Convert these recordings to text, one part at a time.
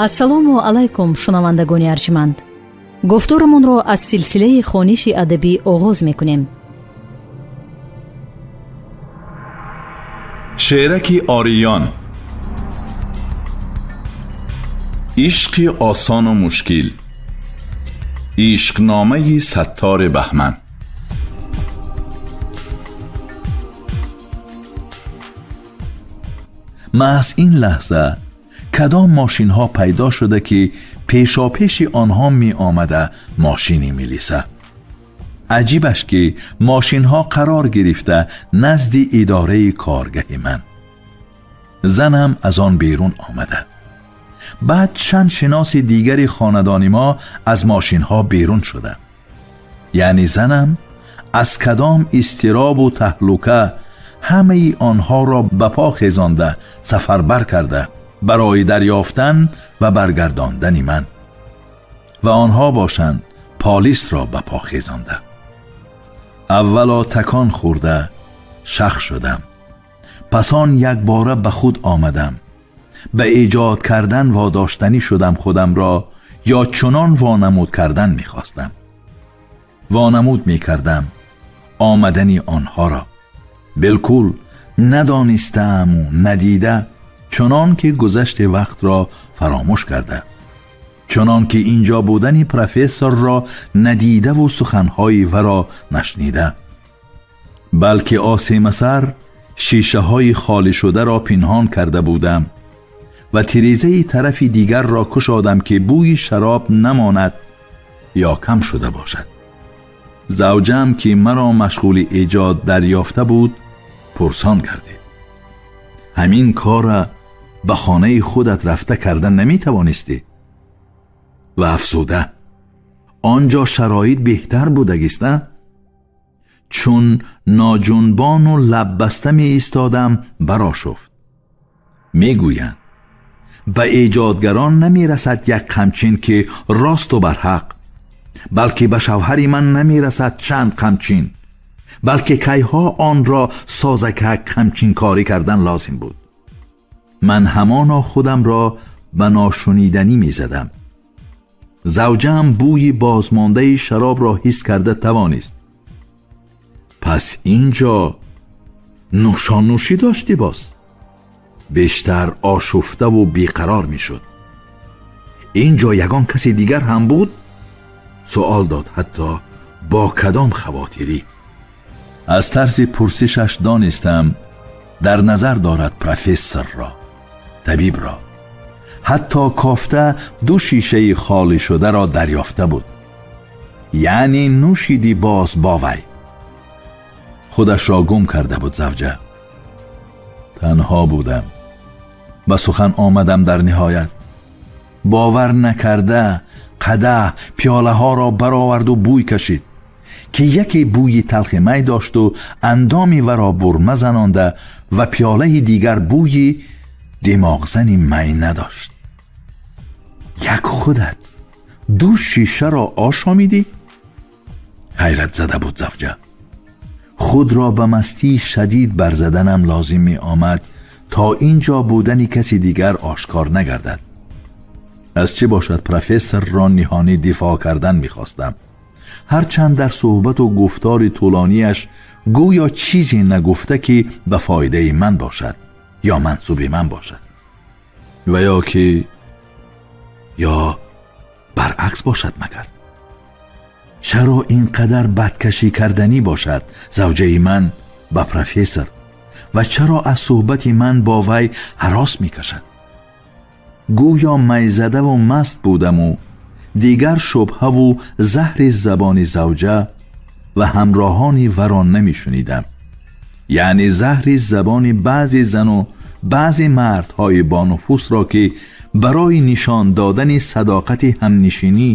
Ассалому алайкум, шунавандагони арҷманд! Гуфторамонро аз силсилаи хониши адабӣ оғоз мекунем. Шеъраки ориён, ишқи осону мушкил, ишқномаи Саттори Баҳман. Маҳз ин лаҳза кадом мошинҳо пайдо шуда, ки пешопеши онҳо меомада мошини милиса. Аҷибаш, ки мошинҳо қарор гирифта назди идораи коргаҳи ман. Занам аз он берун омада. Баъд чанд шиноси дигари хонадони мо аз мошинҳо берун шуда. Яъне занам аз кадом изтиробу таҳлука ҳамаи онҳоро ба по хезонда, сафарбар карда барои дарёфтан ва баргардондани ман, ва онҳо бошанд полисро ба по хезонда. Аввало такон хӯрда шах шудам, пас он якбора ба худ омадам, ба эҷод кардан водоштанӣ шудам худамро ё чунон вонамуд кардан мехостам. Вонамуд мекардам омадани онҳоро билкул надонистааму надида, чунон ки гузашти вақтро фаромӯш карда, чунон ки инҷо будани профессорро надидаву суханҳои варо нашнида, балки осемасар шишаҳои холишударо пинҳон карда будам ва тирезаи тарафи дигарро кушодам, ки бӯи шароб намонад ё кам шуда бошад. Завҷаам, ки маро машғули эҷод дарёфта буд, пурсон гардид: ҳамин кора ба хонаи худат рафта карда наметавонистӣ? Ва афзуда: он ҷо шароит беҳтар будагист, на? Чун ноҷунбону лаббаста меистодам, барошуфт: мегӯянд, ба эҷодгарон намерасад як қамчин, ки росту барҳақ, балки ба шавҳари ман намерасад чанд қамчин, балки кайҳо онро созакак қамчинкорӣ кардан лозим буд. Ман ҳамоно худамро ба ношуниданӣ мезадам. Завҷаам бӯи бозмондаи шаробро ҳис карда тавонист: пас ин ҷо нӯшоннӯшӣ доштӣ боз? Бештар ошуфтаву беқарор мешуд. Ин ҷо ягон каси дигар ҳам буд? Суол дод, ҳатто бо кадом хавотирӣ. Аз тарзи пурсишаш донистам, дар назар дорад профессорро, табибро. Ҳатто кофта ду шишаи холишударо дарёфта буд. Яъне нӯшидӣ боз бо вай? Худашро гум карда буд завҷа. Танҳо будам. Ба сухан омадам дар ниҳоят. Бовар накарда қадаҳ пиёлаҳоро бароварду бӯй кашид, ки яке бӯи талхи май дошту андоми варо бурма занонда ва пиёлаи дигар бӯи димоғзани май надошт. Як худат ду шишаро ошомидӣ? Ҳайрат зада буд завҷа. Худро ба мастии шадид барзаданам лозим меомад, то ин ҷо будани каси дигар ошкор нагардад. Аз чӣ бошад, профессорро ниҳонӣ дифоъ кардан мехостам, ҳарчанд дар суҳбату гуфтори тӯлонияш гӯё чизе нагуфта, ки ба фоидаи ман бошад ё мансуби ман бошад, ва ё ки ё баръакс бошад. Магар чаро ин қадар бадкашӣ карданӣ бошад завҷаи ман ба профессор ва чаро аз суҳбати ман бо вай ҳарос мекашад? Гӯё майзадаву маст будаму дигар шубҳаву заҳри забони завҷа ва ҳамроҳони варо намешунидам, яъне заҳри забони баъзе зану баъзе мардҳои бонуфусро, ки барои нишон додани садоқати ҳамнишинӣ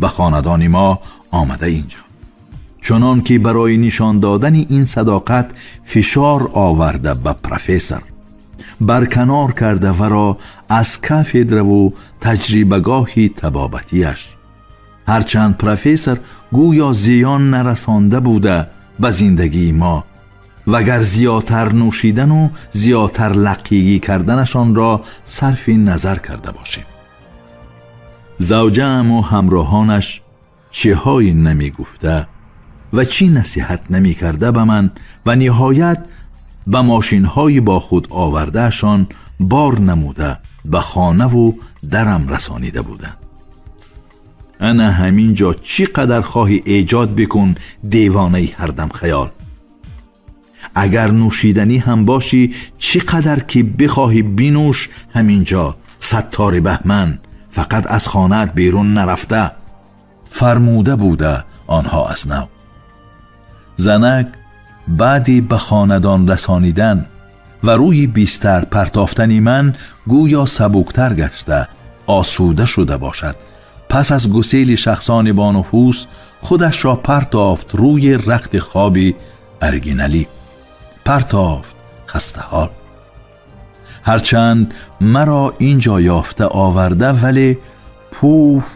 ба хонадони мо омада инҷо, чунон ки барои нишон додани ин садоқат фишор оварда ба профессор, барканор карда варо аз кафедраву таҷрибагоҳи табобатиаш, ҳарчанд профессор гӯё зиён нарасонда буда ба зиндагии мо, вагар зиёдтар нӯшидану зиёдтар лаққигӣ карданашонро сарфи назар карда бошем. Завҷааму ҳамроҳонаш чиҳое намегуфта ва чӣ насиҳат намекарда ба ман ва ниҳоят ба мошинҳои бо худ овардаашон бор намуда ба хонаву дарам расонида буданд. Ана ҳамин ҷо чӣ қадар хоҳӣ эҷод бикун, девонаи ҳардам хаёл. Агар нӯшиданӣ ҳам бошӣ, чӣ қадар ки бихоҳӣ бинӯш. Ҳамин ҷо Саттори Баҳман фақат аз хонаат берун нарафта фармуда буда онҳо аз нав. Занак баъди ба хонадон расонидан ва рӯи бистар партофтани ман гӯё сабуктар гашта, осуда шуда бошад, пас аз гусели шахсони бонуфуз худашро партофт рӯи рахти хоби оригиналӣ, партофт хастаҳол. Ҳарчанд маро ин ҷо ёфта оварда, вале пуф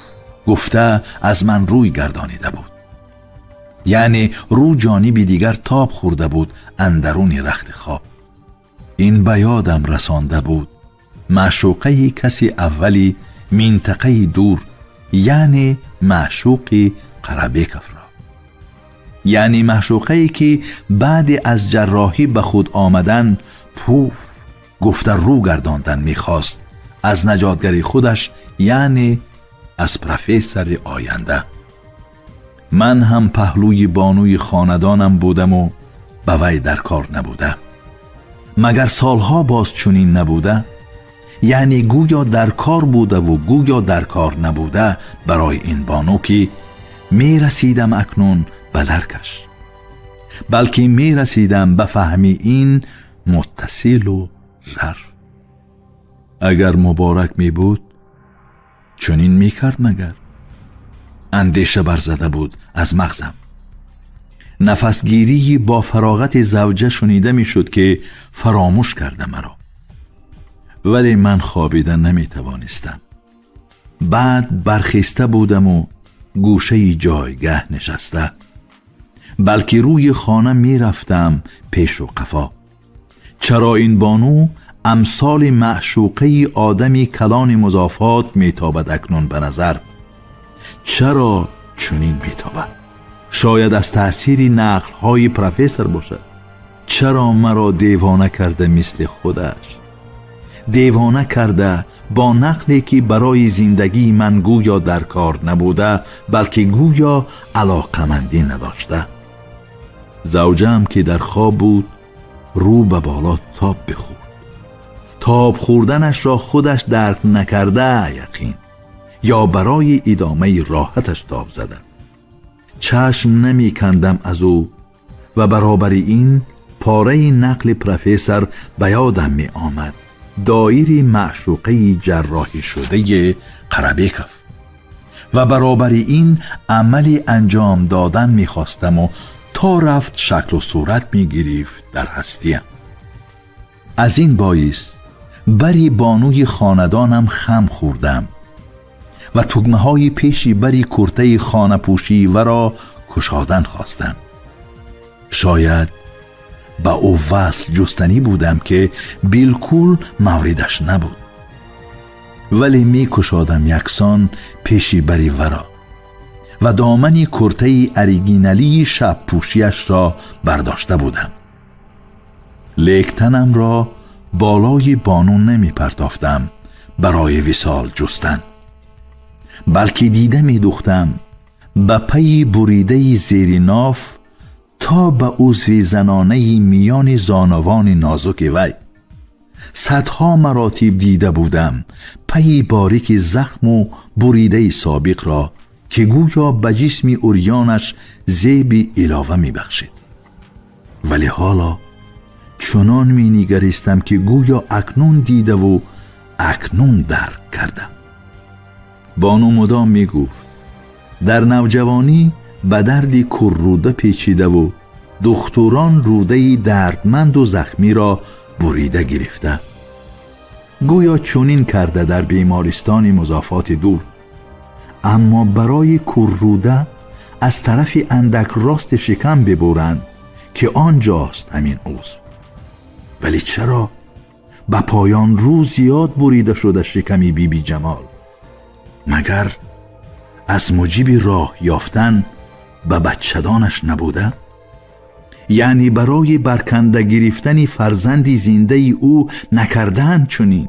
гуфта аз ман рӯй гардонида буд, яъне рӯ ҷониби дигар тоб хӯрда буд андаруни рахти хоб. Ин ба ёдам расонда буд маъшуқаи каси аввали минтақаи дур, яъне маъшуқи Қарабековро, яъне маъшуқае ки баъде аз ҷарроҳӣ ба худ омадан пуф гуфта рӯ гардондан мехост аз наҷотгари худаш, яъне аз профессори оянда. Ман ҳам паҳлӯи бонуи хонадонам будаму ба вай дар кор набуда. Магар солҳо боз чунин набуда? Яъне гӯё дар кор будаву гӯё дар кор набуда барои ин бону, ки мерасидам акнун ба даркаш, балки мерасидам ба фаҳми ин муттасилу жарф. Агар Муборак мебуд, чунин мекард магар? Андеша барзада буд аз мағзам. Нафасгирии бо фароғати завҷа шунида мешуд, ки фаромӯш карда маро, вале ман хобида наметавонистам. Баъд бархеста будаму гӯшаи ҷойгаҳ нишаста, балки рӯи хона мерафтам пешу қафо. Чаро ин бону амсоли маъшуқаи одами калони музофот метобад акнун ба назар? Чаро чунин метобад? Шояд аз таъсири нақлҳои профессор бошад. Чаро маро девона карда, мисли худаш девона карда, бо нақле ки барои зиндагии ман гӯё дар кор набуда, балки гӯё алоқамандӣ надошта? Завҷаам, ки дар хоб буд, рӯ ба боло тоб бихӯрд. Тоб хӯрданашро худаш дарк накарда, яқин, ё барои идомаи роҳаташ тоб зада. Чашм намекандам аз ӯ ва баробари ин пораи нақли профессор ба ёдам меомад доири маъшуқаи ҷарроҳӣ шудаи Қарабеков ва баробари ин амали анҷом додан мехостаму то рафт шаклу сурат мегирифт дар ҳастиям. Аз ин боис бари бонуи хонадонам хам хӯрдам ва тугмаҳои пеши бари куртаи хонапӯшии варо кушодан хостам. Шояд ба ӯ васл ҷустанӣ будам, ки билкул мавридаш набуд, вале мекушодам яксон пеши бари варо ва домани куртаи оригиналии шабпӯшиашро бардошта будам. Лек танамро болои бону намепартофтам барои висол ҷустан, балки дида медухтам ба пайи буридаи зери ноф то ба узви занонаи миёни зонувони нозуки вай. Садҳо маротиб дида будам пайи борики захму буридаи собиқро, ки гӯё ба ҷисми урёнаш зеби илова мебахшид, вале ҳоло чунон менигаристам, ки гӯё акнун дидаву акнун дарк кардам. Бону мудом мегуфт, дар навҷавонӣ ба дарди куррӯда печидаву духтурон рӯдаи дардманду захмиро бурида гирифта, гӯё чунин карда дар бемористони музофоти дур. Аммо барои куррӯда аз тарафи андак рости шикам бибуранд, ки он ҷост ҳамин узв. Вале чаро ба поён рӯ зиёд бурида шуда шиками Биби Ҷамол? Магар аз муҷиби роҳ ёфтан ба бачадонаш набуда? Яъне барои барканда гирифтани фарзанди зиндаи ӯ накардаанд чунин?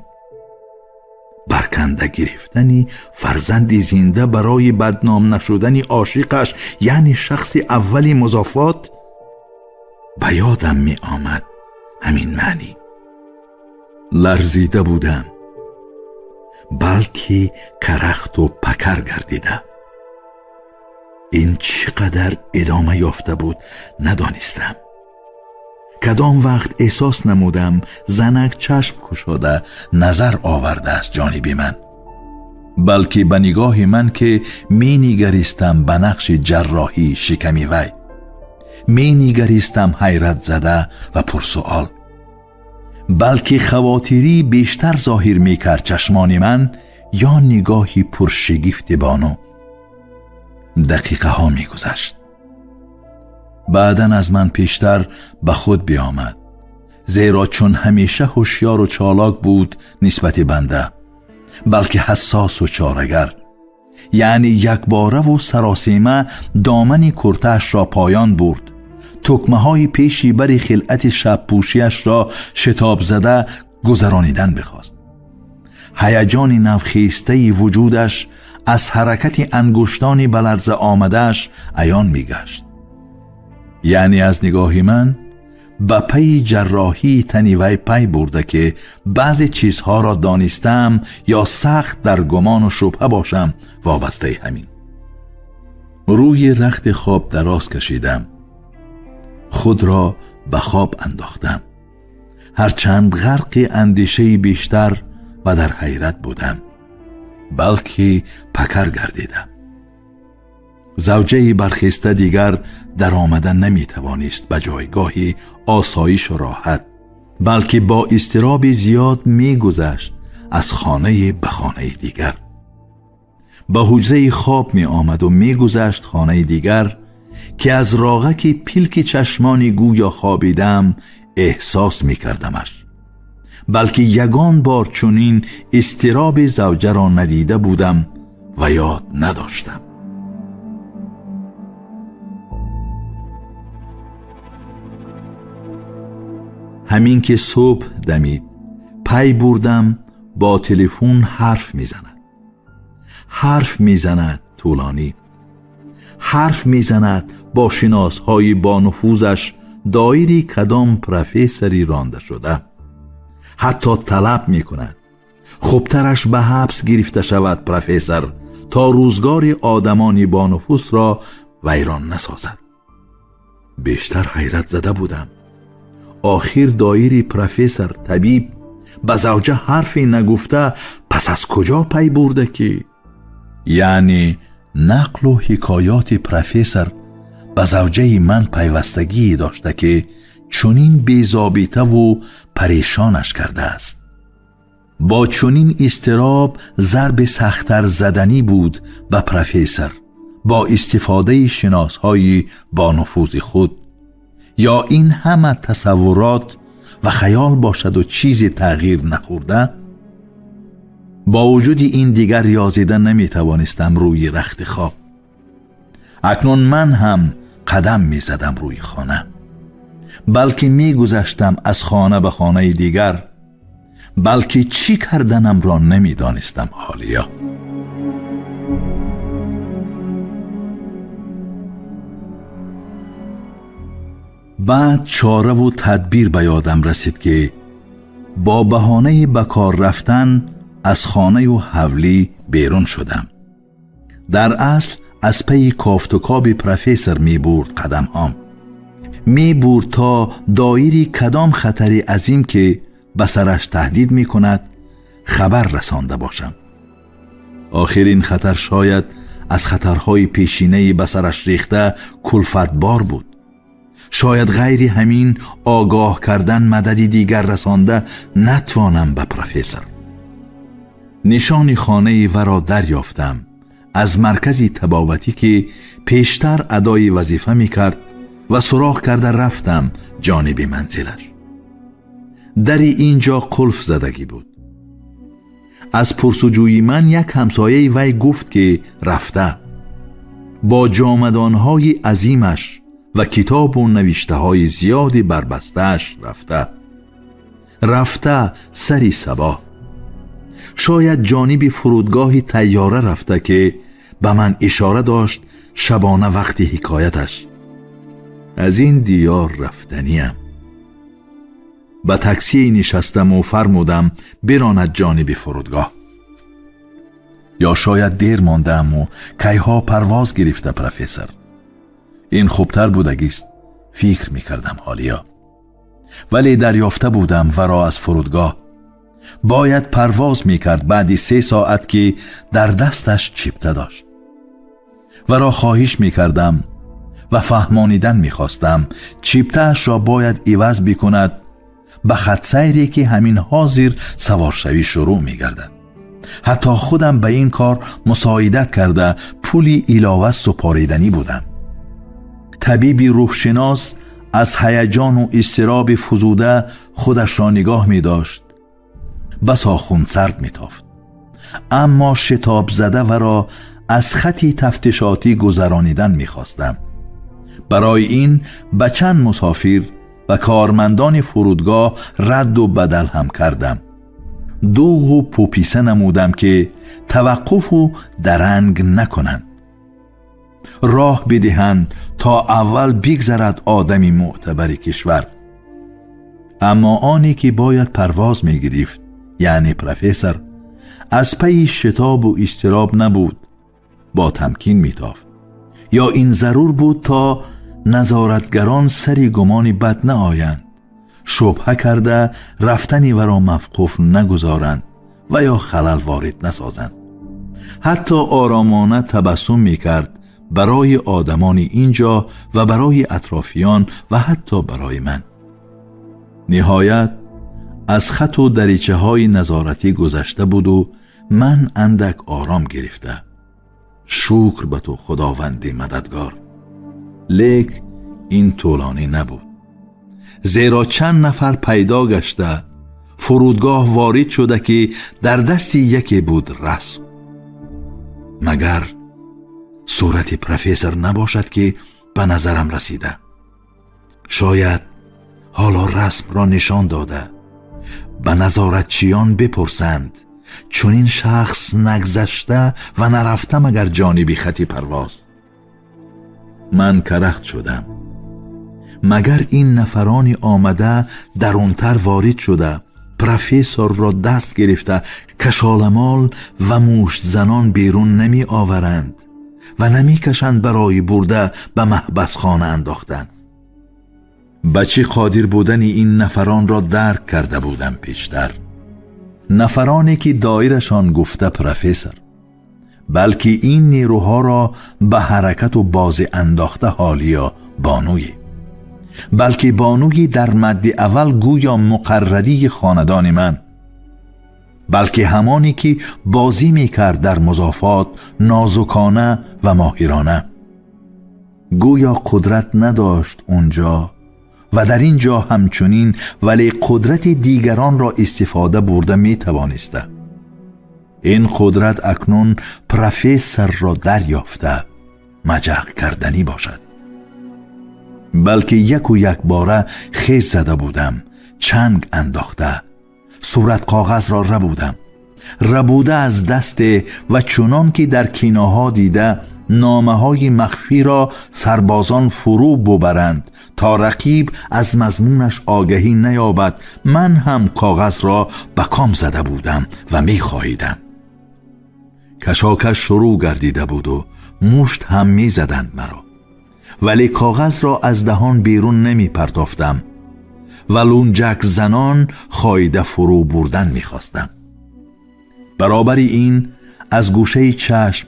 Барканда гирифтани фарзанди зинда барои бадном нашудани ошиқаш, яъне шахси аввали музофот? Ба ёдам меомад ҳамин маънӣ. Ларзида будам, балки карахту пакар гардида. Ин чӣ қадар идома ёфта буд, надонистам. Кадом вақт эҳсос намудам, занак чашм кушода назар овардааст ҷониби ман, балки ба нигоҳи ман, ки менигаристам ба нақши ҷарроҳии шиками вай, менигаристам ҳайратзада ва пурсуол, балки хавотирӣ бештар зоҳир мекард чашмони ман ё нигоҳи пуршигифти бону. Дақиқаҳо мегузашт. Баъдан аз ман пештар ба худ биомад, зеро чун ҳамеша ҳушёру чолок буд нисбати банда, балки ҳассосу чорагар, яъне якбораву саросима домани куртаашро поён бурд, тукмаҳои пеши бари хилъати шабпӯшиашро шитобзада гузаронидан бихост. Ҳаяҷони навхестаи вуҷудаш аз ҳаракати ангуштони ба ларза омадааш аён мегашт. Яъне аз нигоҳи ман ба пайи ҷарроҳии тани вай пай бурда, ки баъзе чизҳоро донистаам ё сахт дар гумону шубҳа бошам вобастаи ҳамин. Рӯи рахти хоб дароз кашидам, худро ба хоб андохтам, ҳарчанд ғарқи андешаи бештар ва дар ҳайрат будам, балки пакар гардидам. Завҷаи бархеста дигар даромада наметавонист ба ҷойгоҳи осоишу роҳат, балки бо изтироби зиёд мегузашт аз хонае ба хонаи дигар. Ба ҳуҷраи хоб меомаду мегузашт хонаи дигар, ки аз роғаки пилки чашмони гӯё хобидаам эҳсос мекардамаш, балки ягон бор чунин изтироби завҷаро надида будам ва ёд надоштам. Ҳамин ки субҳ дамид, пай бурдам бо телефон ҳарф мезанад. Ҳарф мезанад тӯлонӣ, ҳарф мезанад бо шиносҳои бонуфузаш доири кадом профессори ронда шуда. Ҳатто талаб мекунад, хубтараш ба ҳабс гирифта шавад профессор, то рӯзгори одамони бонуфузро вайрон насозад. Бештар ҳайрат зада будам. Охир доири профессор табиб ба завҷа ҳарфе нагуфта, пас аз куҷо пай бурда, ки яъне нақлу ҳикоёти профессор ба завҷаи ман пайвастагие дошта, ки чунин безобитаву парешонаш кардааст. Бо чунин изтироб зарби сахттар заданӣ буд ба профессор бо истифодаи шиносҳои бонуфузи худ, ё ин ҳама тасаввурот ва хаёл бошаду чизе тағйир нахӯрда? Бо вуҷуди ин дигар ёзида наметавонистам рӯи рахти хоб. Акнун ман ҳам қадам мезадам рӯи хона, балки мегузаштам аз хона ба хонаи дигар, балки чӣ карданамро намедонистам ҳолия. Баъд чораву тадбир ба ёдам расид, ки бо баҳонаи ба кор рафтан аз хонаю ҳавлӣ берун шудам. Дар асл аз пайи кофтукоби профессор мебурд қадамҳом, мебурд то доири кадом хатари азим, ки ба сараш таҳдид мекунад, хабар расонда бошам. Охир ин хатар шояд аз хатарҳои пешинаи ба сараш рехта кулфатбор буд. Шояд ғайри ҳамин огоҳ кардан мадади дигар расонда натвонам ба профессор. Нишони хонаи варо дарёфтам аз маркази табобатӣ, ки пештар адои вазифа мекард, ва суроғ карда рафтам ҷониби манзилаш. Дари ин ҷо қулф задагӣ буд. Аз пурсуҷӯи ман як ҳамсояи вай гуфт, ки рафта бо ҷомадонҳои азимаш ва китобу навиштаҳои зиёди барбастааш рафта, рафта сари сабоҳ, шояд ҷониби фурудгоҳи тайёра рафта, ки ба ман ишора дошт шабона вақти ҳикояташ. Аз ин диёр рафтаниям. Ба таксие нишастаму фармудам биронад ҷониби фурудгоҳ. Ё шояд дер мондааму кайҳо парвоз гирифта профессор. Ин хубтар будагист, фикр мекардам ҳолиё. Вале дарёфта будам варо аз фурудгоҳ. Бояд парвоз мекард баъди 3 соат, ки дар дасташ чипта дошт. Варо хоҳиш мекардам ва фаҳмонидан мехостам, чиптаашро бояд иваз бикунад ба хатсайре, ки ҳамин ҳозир саворшавӣ шурӯъ мегардад. Ҳатто худам ба ин кор мусоидат карда, пули илова супориданӣ будам. Табиби рӯҳшинос аз ҳаяҷону изтироби фузуда худашро нигоҳ медошт, басо хунсард метофт, аммо шитобзада варо аз хати тафтишотӣ гузаронидан мехостам. Барои ин ба чанд мусофир ва кормандони фурудгоҳ радду бадал ҳам кардам, дуғу пуписа намудам, ки таваққуфу даранг накунанд, роҳ бидиҳанд, то аввал бигзарад одами мӯътабари кишвар. Аммо оне ки бояд парвоз мегирифт, яъне профессор, аз пайи шитобу изтироб набуд, бо тамкин метофт. Ё ин зарур буд, то назоратгарон сари гумони бад наоянд, шубҳа карда рафтани варо мавқуф нагузоранд ва ё халал ворид насозанд. Ҳатто оромона табассум мекард барои одамони ин ҷо ва барои атрофиён ва ҳатто барои ман. Ниҳоят, аз хату даричаҳои назоратӣ гузашта буду ман андак ором гирифта. Шукр ба ту, Худованди мададгор. Лек ин тӯлонӣ набуд, зеро чанд нафар пайдо гашта, фурудгоҳ ворид шуда, ки дар дасти яке буд расм. Магар сурати профессор набошад, ки ба назарам расида? Шояд ҳоло расмро нишон дода, ба назоратчиён бипурсанд, чунин шахс нагзашта ва нарафта магар ҷониби хати парвоз? Ман карахт шудам. Магар ин нафарони омада дарунтар ворид шуда, профессорро даст гирифта, кашоламол ва муштзанон берун намеоваранд ва намекашанд барои бурда ба маҳбасхона андохтан? Ба чӣ қодир будани ин нафаронро дарк карда будам пештар, нафароне ки доирашон гуфта профессор, балки ин нерӯҳоро ба ҳаракату бозӣ андохта ҳолиё бонуе, балки бонуи дар мадди аввал гӯё муқаррарии хонадони ман, балки ҳамоне ки бозӣ мекард дар музофот нозукона ва моҳирона, гӯё қудрат надошт унҷо ва дар ин ҷо ҳамчунин, вале қудрати дигаронро истифода бурда метавониста. Ин қудрат акнун профессорро дарёфта маҷақ карданӣ бошад. Балки яку якбора хез зада будам, чанг андохта суратқоғазро рабудам, рабуда аз дасте ва чунон ки дар киноҳо дида, номаҳои махфиро сарбозон фурӯ бубаранд, то рақиб аз мазмунаш огаҳӣ наёбад, ман ҳам коғазро ба ком зада будам ва мехоҳидам. Кашокаш шурӯъ гардида буду мушт ҳам мезаданд маро, вале коғазро аз даҳон берун намепартофтам ва лунҷак занон хоида фурӯ бурдан мехостам. Баробари ин аз гӯшаи чашм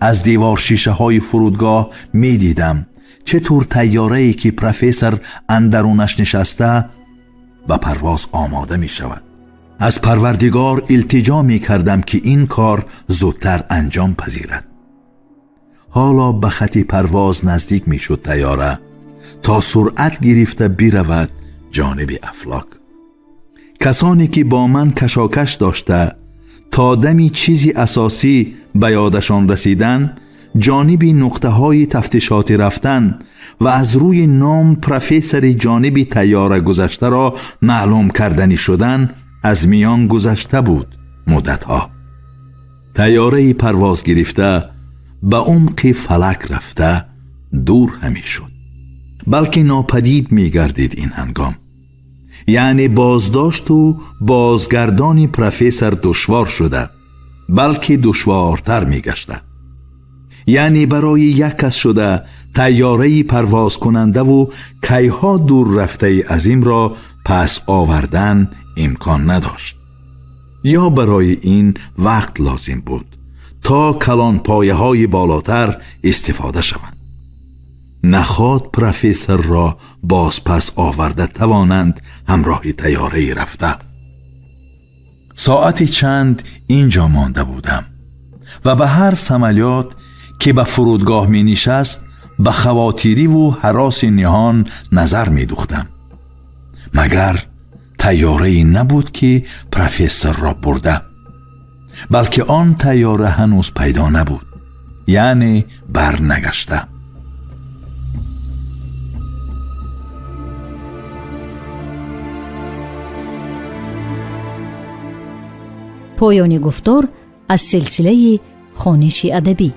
аз деворшишаҳои фурудгоҳ медидам, чӣ тур тайёрае, ки профессор андарунаш нишаста, ба парвоз омода мешавад. Аз Парвардигор илтиҷо мекардам, ки ин кор зудтар анҷом пазирад. Ҳоло ба хати парвоз наздик мешуд тайёра, то суръат гирифта биравад ҷониби афлок. Касоне ки бо ман кашокаш дошта, То дами чизи асосӣ ба ёдашон расидан, ҷониби нуқтаҳои тафтишотӣ рафтан ва аз рӯи ном профессори ҷониби тайёра гузаштаро маълум карданӣ шудан аз миён гузашта буд муддатҳо. Тайёраи парвоз гирифта ба умқи фалак рафта дур ҳамӣ шуд, балки нопадид мегардид ин ҳангом. Яъне боздошту бозгардони профессор душвор шуда, балки душвортар мегашта. Яъне барои як кас шуда тайёраи парвозкунандаву кайҳо дур рафтаи азимро пас овардан имкон надошт. Ё барои ин вақт лозим буд, то калонпояҳои болотар истифода шаванд. Наход профессорро бозпас оварда тавонанд ҳамроҳи тайёраи рафта. Соати чанд ин ҷо монда будам ва ба ҳар самолёт, ки ба фурудгоҳ менишаст, ба хавотириву ҳароси ниҳон назар медухтам. Магар тайёрае набуд, ки профессорро бурда, балки он тайёра ҳанӯз пайдо набуд, яъне барнагашта. Поёни гуфтор аз силсилаи хониши адабӣ.